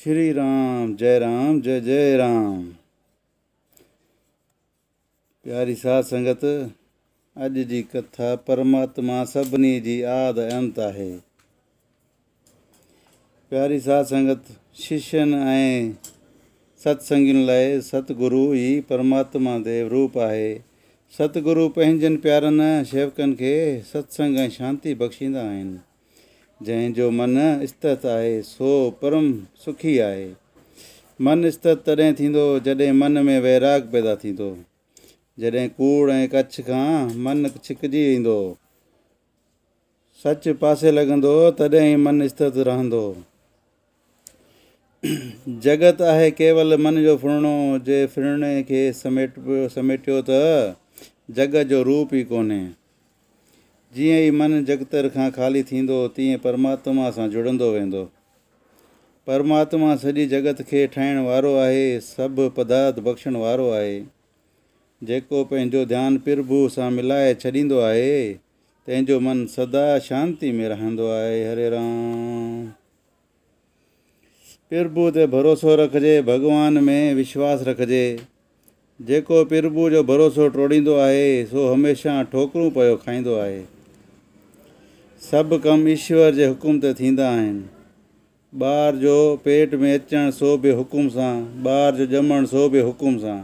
شري رام جئي رام جئي جئي رام. پياري ساڌ سنگت، اڄ جي ڪٿا پرماتما سڀني جي آد ۽ انت آهي. پياري ساڌ سنگت، ششين ۽ ستسنگين لاء ستگرو ئي پرماتما ديو روپ آهي. ستگرو پنهنجن پيارن شيوڪن کي ستسنگ ۽ شانتي بخشيندا آهن. جنهن جو من استت آهي سو پرم سکي آهي. من استت تڏهن ٿيندو جڏهن من ۾ ويراڳ پيدا ٿيندو، جڏهن ڪوڙ ۽ ڪڇ کان من ڇڪجي ايندو، سچ پاسي لڳندو، تڏهن ئي من استت رهندو. جڳت آهي ڪيول من جو ڦرڻو، جي ڦرڻي کي سميٽيو ته جڳ جو روپ ئي ڪونهي. جيئن ئي من جڳتر کان خالي ٿيندو، تيئن پرماتما سان جڙندو ويندو. پرماتما سڄي جڳت کي ٺاهڻ وارو آهي، سڀ پدارٿ بخشڻ وارو آهي. جيڪو پنهنجو ڌيان پرڀو سان ملائي ڇڏيندو آهي، تنهن جو من سدا شانتي ۾ رهندو آهي. هري رام. پرڀو تي ڀروسو رکجي، ڀڳوان ۾ وشواس رکجي. جيڪو پرڀو جو ڀروسو ٽوڙيندو آهي، سو هميشه ٺوڪرون پيو کائيندو آهي. سڀ ڪم ايشور جي حڪم تي ٿيندا آهن. ٻار جو پيٽ ۾ اچڻ سو به حڪم سان، ٻار جو ڄمڻ سو به حڪم سان،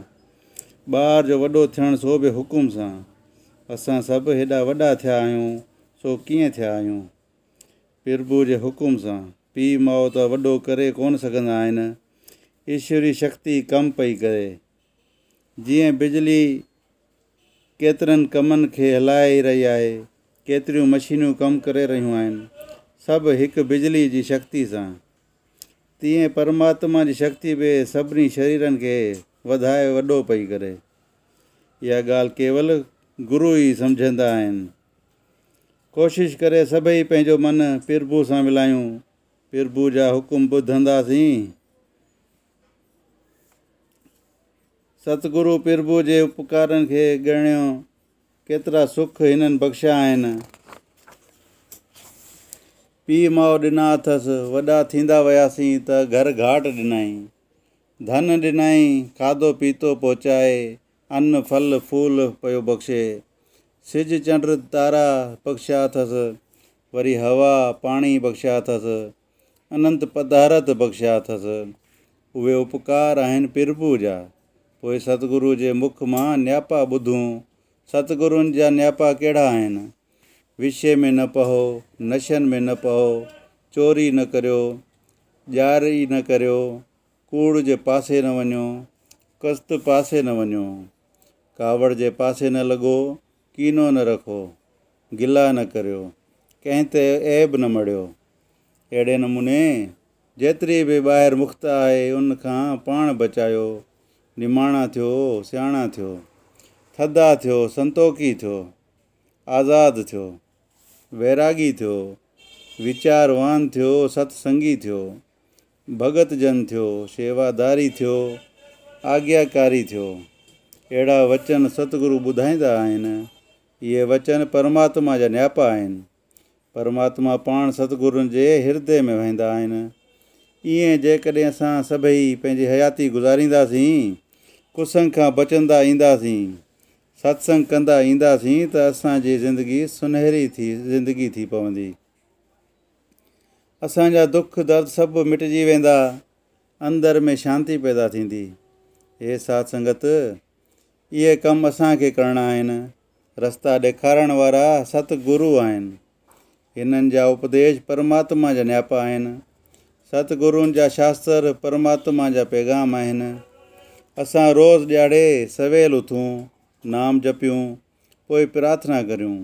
ٻار جو وڏو ٿيڻ سو به حڪم سان. اسان سڀ هيڏا وڏا ٿيا آهيون، سو ڪيئن ٿيا آهيون؟ پرڀو جي حڪم سان. پيء ماء ته وڏو ڪري ڪونه سگهندا آهن. ايشوري شڪتي ڪم پئي ڪري. جيئن بجلي ڪيترن ڪمن کي هلائي رهي آهي، ڪيتريون مشينون ڪم ڪري رهيون آهن، سڀ هڪ بجلي جي شڪتي سان. تيئن پرماتما جي شڪتي به سڀني شريرن کي وڌائي وڏو پئي ڪري. اها ڳالهه ڪيول گرو ئي سمجهندا آهن. ڪوشش ڪري سڀئي پنهنجو من پرڀو سان ملايون. پرڀو جا حڪم ٻڌنداسين. ستگرو پرڀو جي اپڪارن کي ڳڻيو، ڪيترا سک هنن بخشيا آهن. پيء ماء ڏنا اٿس، وڏا ٿيندا وياسين ته گهر گهاٽ ڏنائين. ڌن ڏنائين، کاڌو پيتو پهچائي، ان ڦل ڦول پيو بخشي. سج چنڊ تارا بخشيا اٿس، وري هوا پاڻي بخشيا اٿس، اننت پدارٿ بخشيا اٿس. اهي اپڪار آهن پرڀو جا. پوء ستگرو جي مک مان نياپا ٻڌون. ستگرن جا نياپا ڪهڙا آهن؟ وشي ۾ نه پئو، نشن ۾ نه پئو، چوري نه ڪريو، ڄاري نه ڪريو، ڪوڙ جي پاسي نه وڃو، قسط پاسي نه وڃو، ڪاوڙ جي پاسي نه لڳو، ڪينو نه رکو، گلا نه ڪريو، ڪنهن تي عيب نه مڙهيو. اهڙي نموني جيتري به ٻاهر مخت آهي ان کان پاڻ بچايو، نماڻا ٿيو، سياڻا ٿيو، ٿڌا ٿيو، سنتوکي ٿيو، آزاد ٿيو، ويراڳي ٿيو، ويچاروان ٿيو، ست سنگي ٿيو، ڀڳت جن ٿيو، شيواداري ٿيو، آگياڪاري ٿيو. اهڙا وچن ستگرو ٻڌائيندا آهن. اهي وچن پرماتما جا نياپا آهن. پرماتما پاڻ ستگرن جي هردي ۾ وهندا آهن. ائين جيڪڏهن اسان سڀئي پنهنجي حياتي گذارينداسين، ڪسنگ کان بچندا اينداسين، ستسنگ ڪندا اينداسين ته اسان جي زندگي سنهري ٿي زندگي ٿي پوندي. اسان جا دک درد سڀ مٽجي ويندا، اندر ۾ شانتي پيدا ٿيندي. هي ساڌ سنگت، اهي ڪم اسان کي ڪرڻا آهن. رستا ڏيکارڻ وارا ست گرو آهن. هنن جا اپديش پرماتما جا نياپا آهن. ست گرون جا شاستر پرماتما جا پيغام آهن. اسان روز ڏياڙي سويل اٿون، نام جپيون، پوء پرارٿنا ڪريون،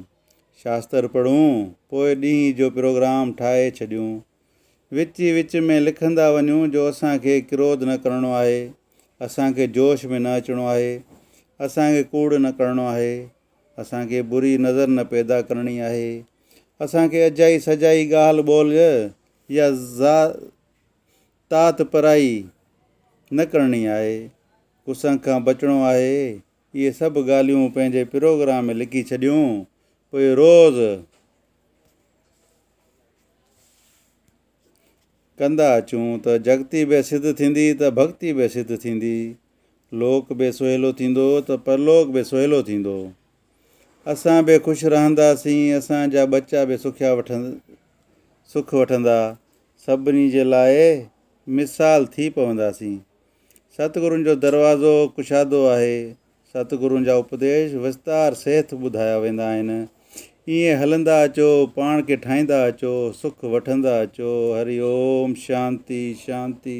شاستر پڙهون، پوء ڏينهن جو پروگرام ٺاهي ڇڏيون. وچ ئي وچ ۾ لکندا وڃون جو اسان کي ڪروڌ نه ڪرڻو آهي، اسان کي جوش ۾ نه اچڻو آهي، اسان کي ڪوڙ نه ڪرڻو آهي، اسان کي بري نظر نه پيدا ڪرڻي آهي، اسان کي اجائي سجائي ڳالهه ٻولهه يا تات پرائي نه ڪرڻي آهي، ڪسنگ کان بچڻو آهي. اهي سڀ ڳالهيون پنهنجي پروگرام ۾ لکي ڇڏيون، پوء روز. ڪندا اچون ته جڳتي به سڌ ٿيندي ته ڀڳتي به سڌ ٿيندي. لوڪ به سهيلو ٿيندو ته پرلوڪ به سهيلو ٿيندو. اسان به خوش رهنداسين، اسان جا ٻچا به سکيا وٺن سک وٺندا. سڀني جي لاء مثال ٿي پونداسين. ستگرن جو دروازو ڪشادو آهي. ستگرن جا اپديش وستار سهت ٻڌايا ويندا آهن. ائين هلندا اچو، پاڻ کي ٺاهيندا اچو، سک وٺندا اچو. هري اوم شانتي شانتي.